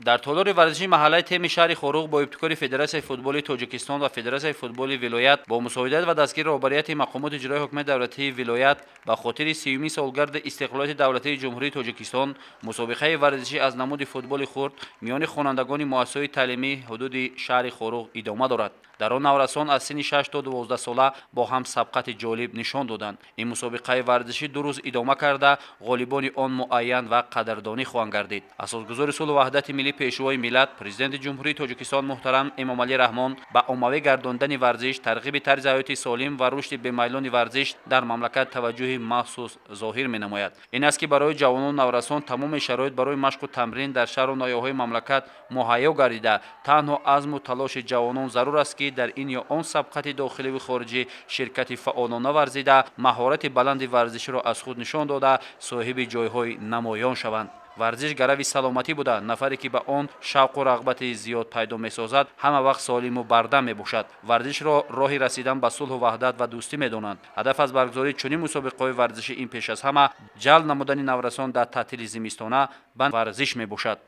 Дар толори варзишии маҳаллаи Теми шаҳри Хоруғ бо ибтикори Федератсияи футболи Тоҷикистон ва Федератсияи футболи вилоят, бо мусоидат ва дастгири роҳбарияти мақомоти иҷроияи ҳокимияти давлатии вилоят, ба хотири 30-умин солгарди истиқлолияти давлатии Ҷумҳурии Тоҷикистон мусобиқаи варзишӣ аз намуди футболи хурд миёни хонандагони муассисаҳои таълимии ҳудуди шаҳри Хоруғ идома дорад. Дар он наврасон аз синни 6 то 12 сола бо ҳам сабқати ҷолиб нишон доданд. Ин мусобиқаи варзишӣ 2 рӯз идома карда, ғолибони он муайян ва қадрдонӣ хоҳанд гардид. Асосгузори сулҳу ваҳдати миллӣ, Пешвои миллат, Президенти Ҷумҳурии Тоҷикистон муҳтарам Эмомалӣ Раҳмон ба оммавӣ гардондани варзиш, тарғиби тарзи ҳаёти солим ва рушди бемайлони варзиш дар мамлакат таваҷҷӯҳи махсус зоҳир менамояд. Ин аст, ки барои ҷавонону наврасон тамоми шароит барои машқу тамрин дар шаҳру ноҳияҳои мамлакат муҳайё гардида, танҳо азму талоши ҷавонон зарур аст, ки дар ин ё он сабқати дохиливу хориҷӣ ширкати фаъолона варзида, маҳорати баланди варзиширо аз худ нишон дода, соҳиби ҷойҳои намоён шаванд. Варзиш гарави саломатӣ буда, нафаре ки ба он шавқу рағбати зиёд пайдо месозад, ҳама вақт солиму бардам мебошад. Варзишро роҳи расидан ба сулҳу ваҳдат ва дӯстӣ медонанд. Ҳадаф аз баргузории чунин мусобиқаҳои варзишӣ ин пеш аз ҳама ҷалб намудани наврасон дар таътили зимистона ба варзиш мебошад.